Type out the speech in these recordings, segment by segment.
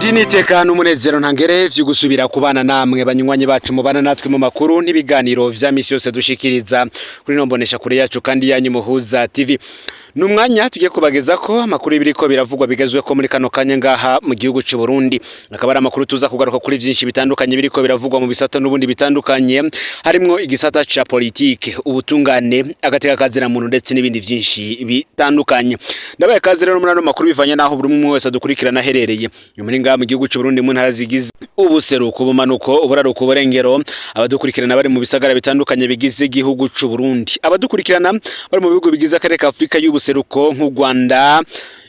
Iri ni iteka n'umunezero ntangere vyo gusubira kubana namwe banywanyi bacu mubana natwe mu makuru n'ibiganiro vya misi yose dushikiriza kuri ino mbonesha kure yacu kandi yanyu Muhuza TV. Ni umwanya tugiye kubageza ko amakuru y'ibiriko biravugwa bigezweko muri kano kanya ngaha mu gihugu c'u Burundi. Akaba ari amakuru tuza kugaruka kuri vyinshi bitandukanye biriko biravugwa mu bisata n'ubundi bitandukanye, harimwo igisata ca politike, ubutungane, agateka kazina muntu ndetse n'ibindi vyinshi bitandukanye. Ndabaye kaze rero muri ano makuru bivanye naho buri umwe wese adukurikirana aherereye. Ni muri ngaha mu gihugu c'u Burundi, mu ntara zigize ubuseruko, ubumanuko, uburaruko, uburengero, abadukurikirana bari mu bisagara bitandukanye bigize igihugu c'u Burundi, abadukurikirana bari mu bihugu bigize akarere ka Afurika y'ubuseruko nk'u Rwanda,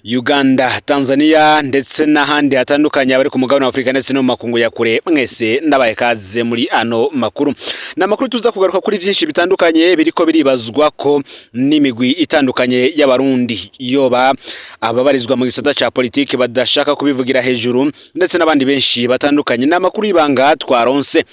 Uganda, Tanzania ndetse n'ahandi hatandukanye, abari ku mugabane wa Afurika ndetse no mu makungu ya kure, mwese ndabaye kaze muri ano makuru. Ni amakuru tuza kugaruka kuri vyinshi bitandukanye biriko biribazwa ko n'imigwi itandukanye y'Abarundi, yoba ababarizwa mu gisata ca politike badashaka kubivugira hejuru ndetse n'abandi benshi batandukanye. Ni amakuru y'ibanga twaronse.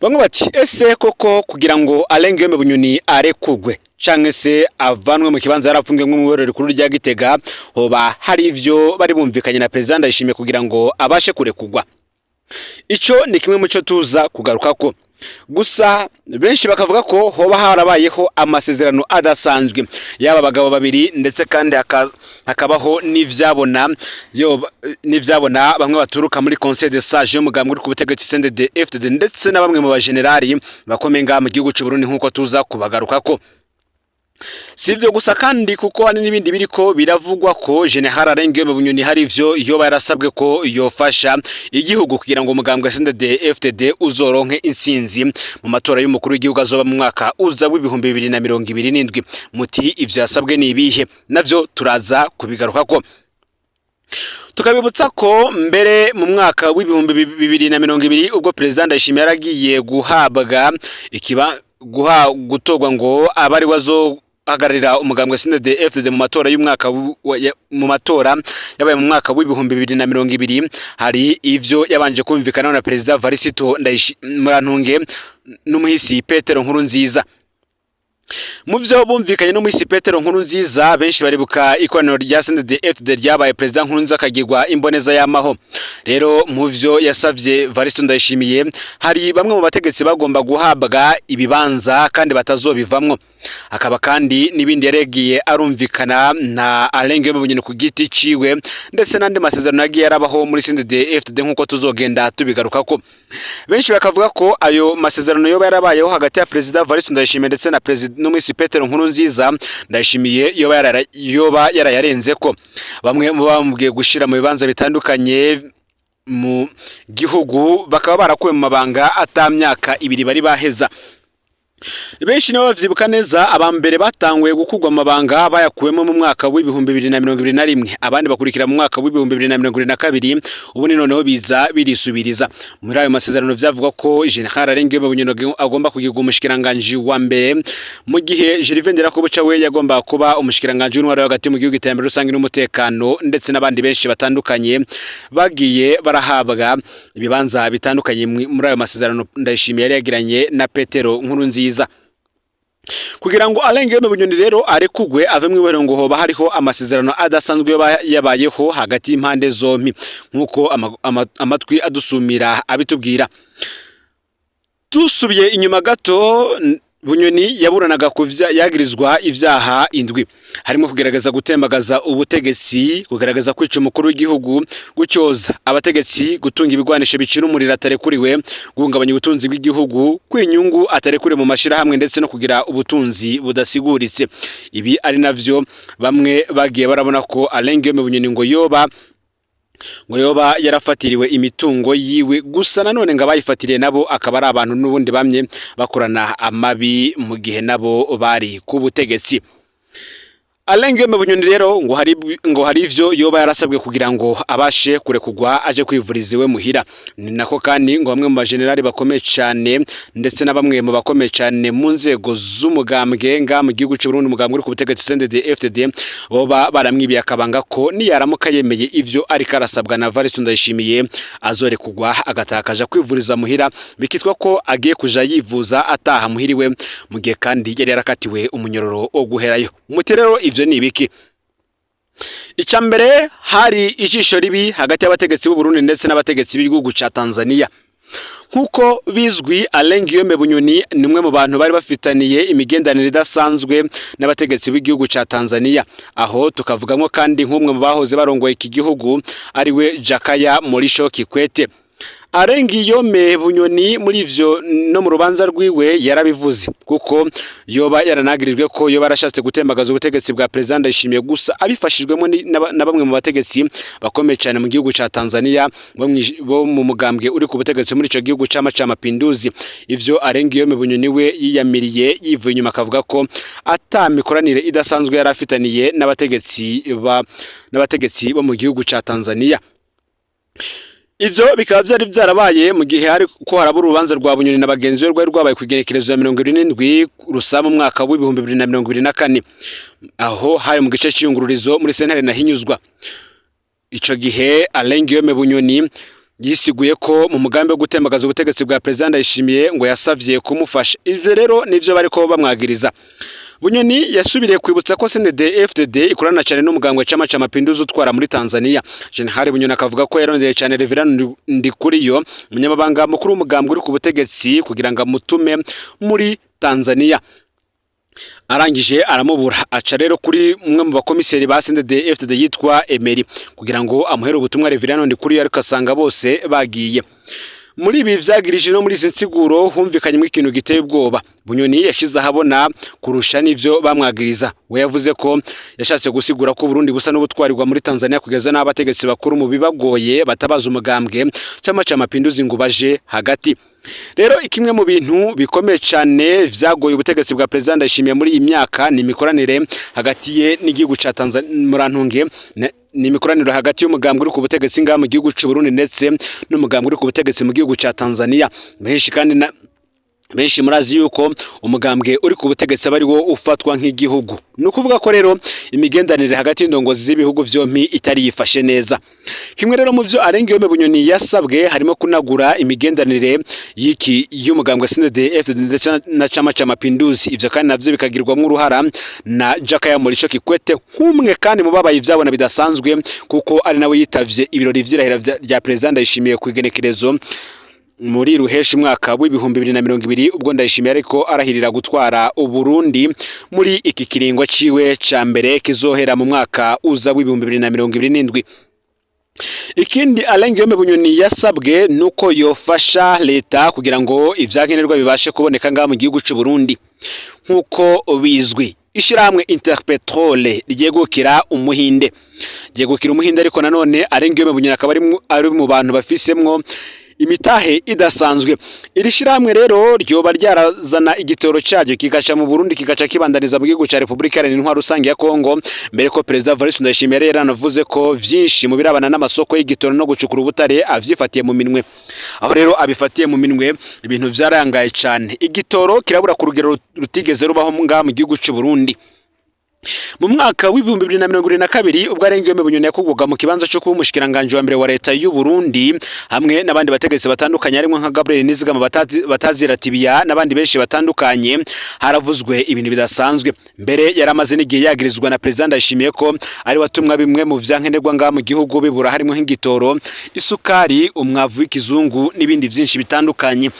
Bamwe bati: "Ese koko kugira ngo Alain Guillaume Bunyoni arekugwe canke se avanwe mu kibanza yarapfungiwemwo mw'ibohero rikuru rya Gitega, hoba hari ivyo bari bumvikanye na Perezida Ndayishimiye kugira ngo abashe kurekugwa?" Ico ni kimwe muco tuza kugarukako. Gusa benshi bakavuga ko hoba harabayeho amasezerano adasanzwe y'aba bagabo babiri, ndetse kandi hakabaho n'ivyabona n'ivyabona bamwe baturuka muri Conseil des Sages y'umugambwe uri ku butegetsi CNDD FDD, ndetse na bamwe mu bajenerali bakomeye ngaha mu gihugu c'u Burundi, nk'uko tuza kubagarukako. Si ivyo gusa kandi, kuko hari n'ibindi biriko biravugwa ko General Alain Guillaume Bunyoni hari ivyo yoba yarasabwe ko yofasha igihugu kugira ngo umugambwe CNDD FDD uzoronke intsinzi mu matora y'umukuru w'igihugu azoba mu mwaka uza w'2027. Muti: "Ivyo yasabwe ni ibihe?" Navyo turaza kubigarukako. Tukabibutsa ko mbere mu mwaka w'2020, ubwo Perezida Ndayishimiye yaragiye guhabwa ikiba guha gutorwa ngo abe ari we azohagararira umugambwe CNDD FDD mu matora y'umwaka mu matora yabaye mu mwaka w'2020, hari ivyo yabanje kumvikanaho na Perezida Varisito Murantunge n'umuhisi Petero Nkurunziza. Mu vyo bumvikanye n'umuhisi Petero Nkurunziza, benshi baribuka ikoraniro rya CNDD FDD ryabaye, Perezida Nkurunziza akagirwa imboneza y'amaho. Rero mu vyo yasavye Varisito Ndayishimiye, hari bamwe mu bategetsi bagomba guhabwa ibibanza kandi batazobivamwo. Akaba kandi n'ibindi yaregiye arumvikana na Alain Guillaume Bunyoni ku giti ciwe, ndetse n'andi masezerano yagiye arabaho muri CNDD FDD, nk'uko tuzogenda tubigarukako. Benshi bakavuga ko ayo masezerano yoba yarabayeho hagati ya Perezida Varisito Ndayishimiye ndetse na Perezida n'umuhisi Petero Nkurunziza, Ndayishimiye yoba yarayarenzeko. Bamwe mu bamubwiye gushira mu bibanza bitandukanye mu gihugu bakaba barakuwe mu mabanga ata myaka 2 bari baheza. Benshi nibo bavyibuka neza, aba mbere batanguye gukurwa amabanga bayakuwemo mu mwaka w'2021, abandi bakurikira mu mwaka w'2022, ubundi noneho biza birisubiriza. Muri ayo masezerano vyavuga ko General Alain Guillaume Bunyoni agomba kugirwa umushikiranganji wa mbere, mu gihe Gervais Ndirakobuca we yagomba kuba umushikiranganji w'intwaro hagati mu gihugu, iterambere rusange n'umutekano, ndetse n'abandi benshi batandukanye bagiye barahabwa ibibanza bitandukanye muri ayo masezerano Ndayishimiye yari yagiranye na Petero Nkurunziza. Kugira ngo Alain Guillaume Bunyoni rero arekugwe ave mu ibohero, ngo hoba hariho amasezerano adasanzwe yabayeho hagati y'impande zompi, nk'uko amatwi adusumira abitubwira. Dusubiye inyuma gato, Bunyoni yaburanaga ku yagirizwa ivyaha indwi, harimo kugerageza gutembagaza ubutegetsi, kugerageza kwica umukuru w'igihugu, gucyoza abategetsi, gutunga ibigwanisho bicira umuriro atarekuriwe, guhungabanya ubutunzi bw'igihugu kw'inyungu atarekuriwe mu mashirahamwe, ndetse no kugira ubutunzi budasiguritse. Ibi ari navyo bamwe bagiye barabona ko Alain Guillaume Bunyoni ngo yoba yarafatiriwe imitungo yiwe. Gusa nanone ngo abayifatiriye nabo akaba ari abantu n'ubundi bamye bakorana amabi mu gihe nabo bari ku butegetsi. Alain Guillaume Bunyoni rero ngo hari ivyo yoba yarasabwe kugira ngo abashe kurekugwa aje kwivuriza iwe muhira. Ni nako kandi ngo bamwe mu bajenerali bakomeye cyane ndetse na bamwe mu bakomeye cyane mu nzego z'umugambwe nga mu gihugu cy'u Burundi, umugambwe uri ku butegetsi CNDD FDD, boba baramwibiye akabanga ko niyaramuka yemeye ivyo ariko arasabwa na Evariste Ndayishimiye, azorekugwa agatakaja kwivuriza muhira, bikitwa ko agiye kuja yivuza ataha muhiriwe, mu gihe kandi yari yarakatiwe umunyororo wo guherayo. Muti: "Rero ivyo ni ibiki?" Ica mbere, hari ijisho ribi hagati y'abategetsi b'u Burundi ndetse n'abategetsi b'igihugu ca Tanzania. Nk'uko bizwi, Alain Guillaume Bunyoni ni umwe mu bantu bari bafitaniye imigenderanire idasanzwe n'abategetsi b'igihugu ca Tanzania. Aho tukavugamo kandi nk'umwe mu bahoze barongoye iki gihugu, ariwe Jakaya Mrisho Kikwete. Alain Guillaume Bunyoni muri ivyo no mu rubanza rwiwe yarabivuze, kuko yoba yaranagirijwe ko yoba yarashatse gutembagaza ubutegetsi bwa President Ndayishimiye, gusa abifashijwemo na bamwe mu bategetsi bakomeye cyane mu gihugu ca Tanzania bo mu mugambwe uri ku butegetsi muri ico gihugu, Chama ca Mapinduzi. Ivyo Alain Guillaume Bunyoni we yiyamiriye yivuye inyuma, akavuga ko ata mikoranire idasanzwe yari afitaniye n'abategetsi bo mu gihugu ca Tanzania. Ivyo bikaba vyari vyarabaye mu gihe hari ko haraba urubanza rwa Bunyoni na bagenzi be, rwari rwabaye ku igenekerezo ya 77 Rusama umwaka w'2024. Aho hari mu gice c'iyungururizo muri sentare Ntahinyuzwa. Ico gihe Alain Guillaume Bunyoni yisiguye ko mu mugambi wo gutembagaza ubutegetsi bwa President Ndayishimiye ngo yasavye kumufasha. Ivyo rero nivyo bariko bamwagiriza. Bunyoni yasubiriye kwibutsa ko CNDD FDD ikorana cyane n'umugambwe Chama ca Mapinduzi utwara muri Tanzania. General Bunyoni akavuga ko yarondeye cyane Reverend Ndikuriyo, umunyamabanga mukuru w'umugambwe uri ku butegetsi, kugira ngo amutume muri Tanzania. Arangije aramubura, aca rero kuri umwe mu bakomiseri ba CNDD FDD yitwa Emery kugira ngo amuhere ubutumwa Reverend Ndikuriyo, ariko asanga bose bagiye. Muri ibi vyagirije no muri izi nsiguro humvikanyemo ikintu giteye ubwoba. Bunyoni yashize ahabona kurusha n'ivyo bamwagiriza. We yavuze ko yashatse gusigura ko Burundi busa n'ubutwarirwa muri Tanzania, kugeza n'abategetsi bakuru mu bibagoye batabaza umugambwe Chama ca Mapinduzi ngo baje hagati. Rero kimwe mu bintu bikomeye cyane vyagoye ubutegetsi bwa President Ndayishimiye muri iyi myaka ni imikoranire hagati ye n'igihugu ca Tanzania, murantunge, ni imikoranire hagati y'umugambwe uri ku butegetsi ngaha mu gihugu c'u Burundi ndetse n'umugambwe uri ku butegetsi mu gihugu ca Tanzania. Benshi kandi na benshi murazi yuko umugambwe uri ku butegetsi aba ari wo ufatwa nk'igihugu. Ni ukuvuga ko rero imigenderanire hagati y'indongozi z'ibihugu vyompi itari yifashe neza. Kimwe rero mu vyo Alain Guillaume Bunyoni yasabwe harimo kunagura imigenderanire y'iki y'umugambwe CNDD FDD ndetse na Chama ca Mapinduzi. Ivyo kandi navyo bikagirwamwo uruhara na Jakaya Mrisho Kikwete, nk'umwe kandi mu babaye ivyabona bidasanzwe, kuko ari nawe yitavye ibirori vy'irahira rya President Ndayishimiye ku igenekerezo muri Ruheshi umwaka w'2020, ubwo Ndayishimiye ariko arahirira gutwara Uburundi muri iki kiringo ciwe ca mbere kizohera mu mwaka uza w'2027. Ikindi Alain Guillaume Bunyoni yasabwe nuko yofasha leta kugira ngo ivyankenerwa bibashe kuboneka ngaha mu gihugu c'u Burundi. Nk'uko bizwi, ishirahamwe Interpetrol ryegukira Umuhinde, ryegukira Umuhinde, ariko nanone Alain Guillaume Bunyoni akaba ari mu bantu bafisemwo imitahe idasanzwe. Iri shirahamwe rero ryoba ryarazana igitoro cyaryo kikaca mu Burundi, kikaca kibandaniza mu gihugu ca Republika Iharanira Intwaro Rusange ya Kongo, mbere ko Perezida Evariste Ndayishimiye yari yaranavuze ko vyinshi mu birabana n'amasoko y'igitoro no gucukura ubutare avyifatiye mu minwe. Aho rero abifatiye mu minwe, ibintu vyarangaye cane, igitoro kirabura ku rugero rutigeze rubaho ngaha mu gihugu c'u Burundi. Mu mwaka w'2022, ubwo Alain Guillaume Bunyoni yakugwaga mu kibanza cyo kuba umushikiranganji wa mbere wa leta y'u Burundi, hamwe n'abandi bategetsi batandukanye harimo nka Gabriel Nizigama bataziratibiya n'abandi benshi batandukanye, haravuzwe ibintu bidasanzwe. Mbere yaramaze n'igihe yagirizwa na President Ndayishimiye ko ari watumwa bimwe mu vyankenerwa ngaha mu gihugu bibura, harimo nk'igitoro, isukari, umwavu w'ikizungu n'ibindi vyinshi bitandukanye.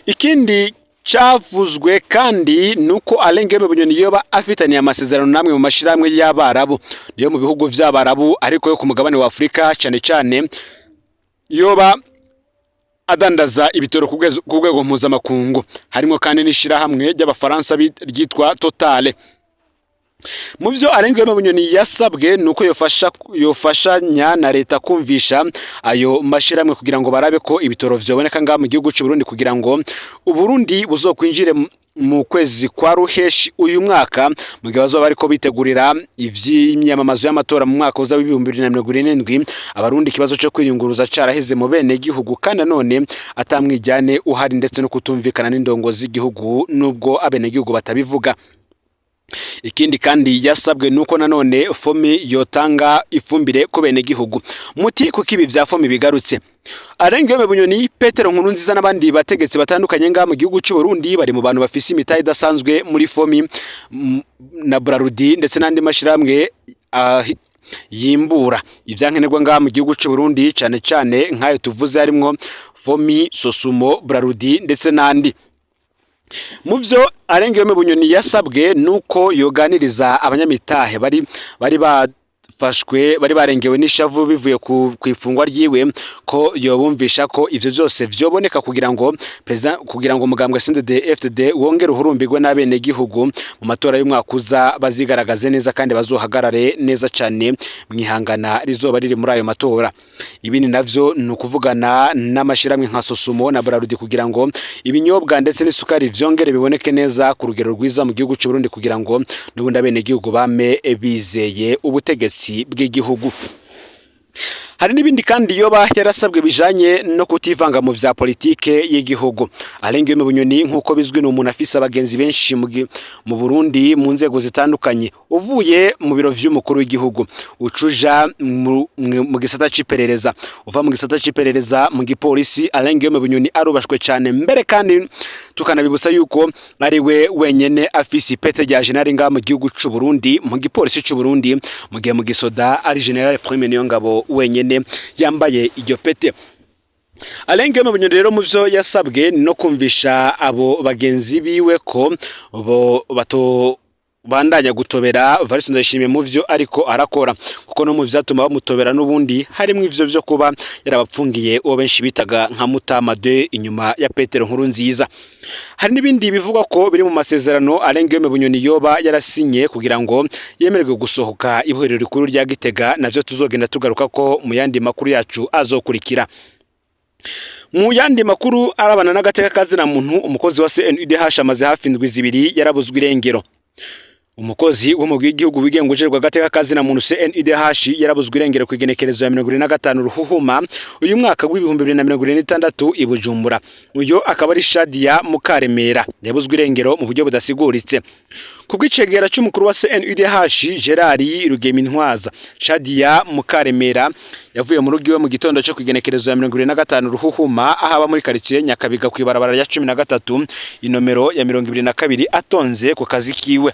Ikindi cavuzwe kandi nuko Alain Guillaume Bunyoni yoba afitaniye amasezerano namwe mu mashirahamwe y'Abarabu, niyo mu bihugu vy'Abarabu ariko yo ku mugabane wa Afrika cane cane, yoba adandaza ibitoro ku rwego mpuzamakungu, harimo kandi n'ishirahamwe ry'Abafaransa ryitwa Total. Mu vyo Alain Guillaume Bunyoni yasabwe nuko yofasha yofashanya na leta kumvisha ayo mashirahamwe kugira ngo barabe ko ibitoro vyoboneka ngaha mu gihugu c'u Burundi, kugira ngo Uburundi buzokwinjire mu kwezi kwa Ruheshi uyu mwaka, mu gihe bazoba bariko bitegurira ivy'imyamamazo y'amatora mu mwaka uza w'2027, Abarundi ikibazo co kwiyunguruza caraheze mu bene gihugu, kandi nanone atamwijyane uhari ndetse no kutumvikana n'indongozi z'igihugu, nubwo abenegihugu batabivuga. Ikindi kandi yasabwe nuko nanone FOMI yotanga ifumbire ku bene gihugu. Muti kuko ibi vya FOMI bigarutse? Alain Guillaume Bunyoni, Petero Nkurunziza n'abandi bategetsi batandukanye ngaha mu gihugu c'u Burundi bari mu bantu bafise imitahe idasanzwe muri FOMI na Brarudi ndetse n'andi mashirahamwe. yimbura ivyankenerwa ngaha mu gihugu c'u Burundi, cane cane nk'ayo tuvuze harimwo Fomi, Sosumo, Brarudi ndetse n'andi. Mu vyo Alain Guillaume Bunyoni yasabwe nuko yoganiriza abanyamitahe bari bafashwe, bari barengewe n'ishavu bivuye ku ifungwa ryiwe, ko yobumvisha ko ivyo vyose vyoboneka kugira ngo president, kugira ngo umugambwe CNDD FDD wongere uhurumbirwe n'abene gihugu mu matora y'umwaka uza, bazigaragaze neza kandi bazohagarare neza cane mwihangana rizoba riri muri ayo matora. Ibindi navyo ni ukuvugana n'amashirahamwe nka Sosumo na Brarudi kugira ngo ibinyobwa ndetse n'isukari vyongere biboneke neza ku rugero rwiza mu gihugu c'u Burundi, kugira ngo n'ubundi abene gihugu bame bizeye ubutegetsi bw'igihugu. Hari n'ibindi kandi yoba yarasabwe bijanye no kutivanga mu vya politike y'igihugu. Alain Guillaume Bunyoni, nk'uko bizwi, ni umuntu afise abagenzi benshi mu Burundi mu nzego zitandukanye. Uvuye mu biro vy'umukuru w'igihugu, ucuja mu gisata c'iperereza, uva mu gisata c'iperereza mu gipolisi. Alain Guillaume Bunyoni arubashwe cane mbere, kandi tukanabibutsa yuko ari we wenyene afise ipete rya général ngaha mu gihugu c'u Burundi mu gipolisi c'u Burundi, mu gihe mu gisoda ari général Prime Niyongabo wenyene yambaye iryo pete. Alain Guillaume Bunyoni rero mu vyo yasabwe no kumvisha abo bagenzi biwe ko bo bato bandanya gutobera Evariste Ndayishimiye mu vyo ariko arakora, kuko no mu vyatuma bamutobera n'ubundi harimwo ivyo vyo kuba yarabapfungiye uwo benshi bitaga nka Mutama de inyuma ya Petero Nkuru Nziza. Hari n'ibindi bivugwa ko biri mu masezerano Alain Guillaume Bunyoni yoba yarasinye kugira ngo yemererwe gusohoka ibohero rikuru rya Gitega, navyo tuzogenda tugaruka ko mu yandi makuru yacu azokurikira. Mu yandi makuru arabana n'agateka kazina muntu, umukozi wa CNIDH amaze hafi indwi 2 yarabuzwe irengero. Umukozi w'umugwi w'igihugu wigenga ujejwe agateka kazina muntu CNIDH yarabuzwe irengero ku igenekerezo ya 25 Ruhuhuma uyu mwaka w'2026 i Bujumbura. Uyo akaba ari Shadia Mukaremera, yabuzwe irengero mu buryo budasiguritse. Kubw'icegera c'umukuru wa CNUDH Gerard Rugemintwaza, Shadia Mukaremera yavuye mu rugo iwe mu gitondo cyo kwigenekerezo ya 25 Ruhuhuma, aho aba muri quartier Nyakabiga kw'ibarabara rya 13 inomero ya 22, atonze ku kazi kiwe.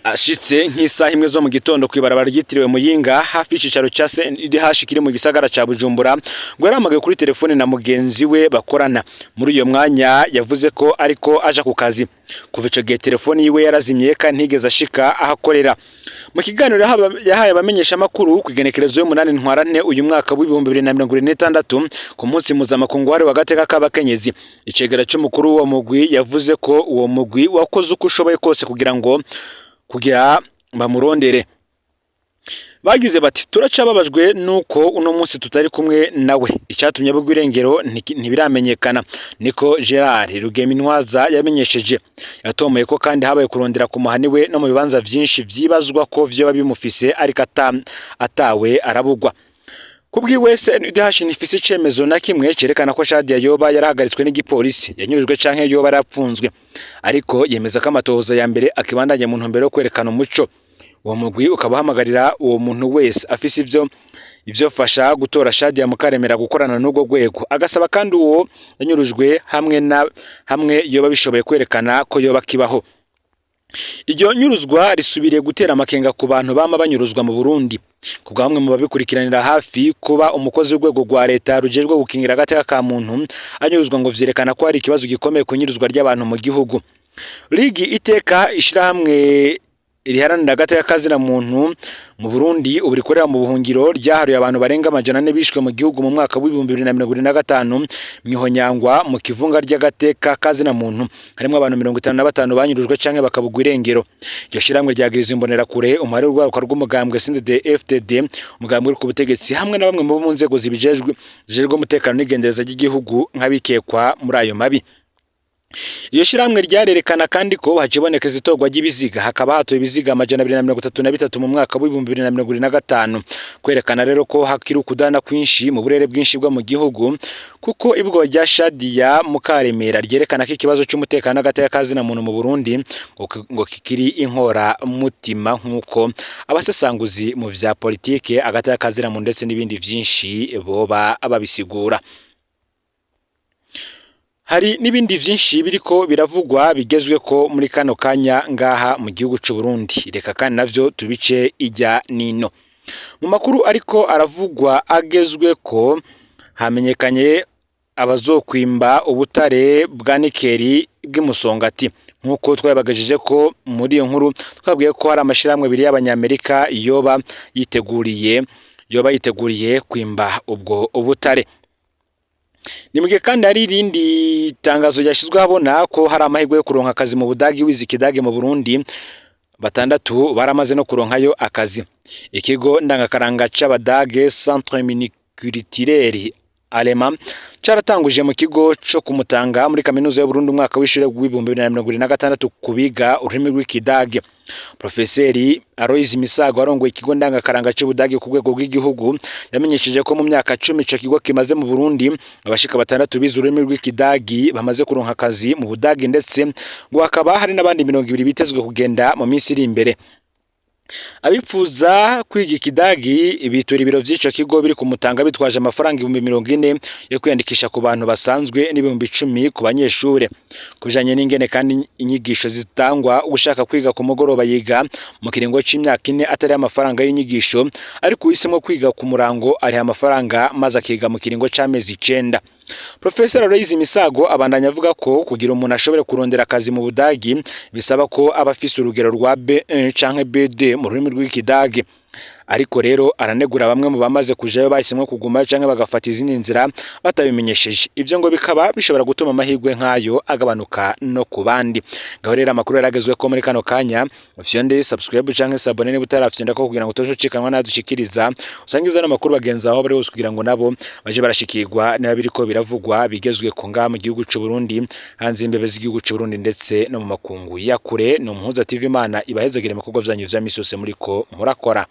Ashitse nk'isaha 1 zo mu gitondo kw'ibarabara ryitiriwe Muyinga hafi y'icicaro ca CNIDH kiri mu gisagara ca Bujumbura, ngo yaramagaye kuri telefone na mugenzi we bakorana. Muri uyo mwanya yavuze ko ariko aja ku kazi. Kuva ico gihe telefone yiwe yarazimye kandi ntigeze ashika aho akorera. Mu kiganiro yahaye abamenyesha makuru ku igenekerezo y'umunani Ntwarante uyu mwaka w'2026, ku munsi mpuzamakungu wahariwe agateka k'abakenyezi, icegera c'umukuru w'uwo mugwi yavuze ko uwo mugwi wakoze uko ushoboye kose kugira bamurondere. Bagize bati: "Turacababajwe nuko uno munsi tutari kumwe nawe, icyatumye abugwa irengero ntibiramenyekana," niko Gerard Rugemintwaza yamenyesheje. Yatomoye ko kandi habaye kurondera ku muhani we no mu bibanza vyinshi vyibazwa ko vyoba bimufise, ariko atawe arabugwa. Kubwiwe, CNIDH ntifise icemezo na kimwe cerekana ko Shadia yoba yarahagaritswe n'igipolisi, yanyurujwe canke yoba yarapfunzwe, ariko yemeza ko amatohoza ya mbere akibandanya mu ntumbero yo kwerekana umuco. Uwo mugwi ukaba uhamagarira uwo muntu wese afise ivyo fasha gutora Shadia Mukaremera gukorana n'urwo rwego, agasaba kandi uwo yanyurujwe hamwe na hamwe yoba bishoboye kwerekana ko yoba kibaho. Iryo nyuruzwa risubiriye gutera amakenga ku bantu bama banyuruzwa mu Burundi. Ku bwa bamwe mu babikurikiranira hafi, kuba umukozi w'urwego rwa leta rujejwe gukingira agateka ka muntu anyuruzwa ngo vyerekana ko hari ikibazo gikomeye ku nyuruzwa ry'abantu mu gihugu. Ligi Iteka, ishirahamwe riharanira agateka kazina muntu mu Burundi ubu rikorera mu buhungiro, ryaharuye abantu barenga 400 bishwe mu gihugu mu mwaka w'2025 mwihonyangwa mu kivunga ry'agateka kazina muntu, harimo abantu 55 banyurujwe canke bakabugwa irengero. Iryo shirahamwe ryagiriza imbonerakure, umuhari w'urwaruka rw'umugambwe CNDD FDD, umugambwe uri ku butegetsi, hamwe na bamwe mu nzego zibijejwe zijejwe umutekano n'igendereza ry'igihugu nk'abikekwa muri ayo mabi. Iyo shirahamwe ryarerekana kandi ko hacibonekeza itorwa ry'ibiziga, hakaba hatowe ibiziga 233 mu mwaka w'2025, kwerekana rero ko hakiri ukudana kwinshi mu burere bwinshi bwo mu gihugu, kuko ibwo rya Shadia Mukaremera ryerekana ko ikibazo c'umutekano n'agateka kazina muntu mu Burundi ngo kikiri inkora mutima, nk'uko abasesanguzi mu vya politike, agateka kazina muntu ndetse n'ibindi vyinshi boba babisigura. Hari n'ibindi vyinshi biriko biravugwa bigezweko muri kano kanya ngaha mu gihugu c'u Burundi, reka kandi navyo tubice ijya nino. Mu makuru ariko aravugwa agezweko, hamenyekanye abazokwimba ubutare bwa nikeli bw'imusongati. Nk'uko twabibagajije ko muri iyo nkuru twabwiye ko hari amashirahamwe abiri y'abanyamerika yoba yiteguriye kwimba ubwo ubutare. Ni mugihe kandi hari irindi tangazo ryashyizwe ahabona ko hari amahirwe yo kuronka akazi mu Budagi wize ikidage mu Burundi. Batandatu baramaze no kuronkayo akazi. Ikigo ndangakaranga c'Abadage, Centre Multiculturel Allemand, caratanguje mu kigo co kumutanga muri Kaminuza y'u Burundi umwaka w'ishure w'2026 kubiga ururimi rw'ikidage. Profeseri Aloys Misago, arongoye ikigo ndangakaranga c'Ubudage ku rwego rw'igihugu, yamenyesheje ko mu myaka 10 ico kigo kimaze mu Burundi, abashika batandatu bize ururimi rw'ikidagi bamaze kuronka akazi mu Budagi, ndetse ngo hakaba hari n'abandi 20 bitezwe kugenda mu minsi iri imbere. Abipfuza kwiga ikidagi bitura ibiro vy'ico kigo biri kumutanga bitwaje amafaranga 40,000 yo kwiyandikisha ku bantu basanzwe n'10,000 ku banyeshure. Kubijanye n'ingene kandi inyigisho zitangwa, ushaka kwiga ku mugoroba yiga mu kiringo c'imyaka 4 atari amafaranga y'inyigisho, ariko uhisemo kwiga ku murango ariha amafaranga maze akiga mu kiringo c'amezi 9. Professor Aloys Misago abandanya avuga ko kugira umuntu ashobore kurondera akazi mu Budagi bisaba ko aba afise urugero rwa B1 canke B2 mu rurimi rw'ikidage. Ariko rero aranegura bamwe mu bamaze kujayo bahisemwo kuguma canke bagafata izindi nzira batabimenyesheje. Ivyo ngo bikaba bishobora gutuma amahirwe nk'ayo agabanuka no ku bandi. Ngaho rero amakuru yaragezwe ko muri kano kanya. Ufyonde subscribe canke s'abonner niba utarafyonda ko kugira ngo utoje ucikanwa nadushikiriza. Usangiza n'amakuru bagenzi aho bari hose kugira ngo nabo baje barashikirwa niba biriko biravugwa bigezwe ko ngaha mu gihugu c'u Burundi, hanze y'imbibe z'igihugu c'u Burundi, ndetse no mu makungu ya kure. Ni Umuhuza TV. Imana ibahezagire mu bikorwa vyanyu vya misi yose muriko murakora.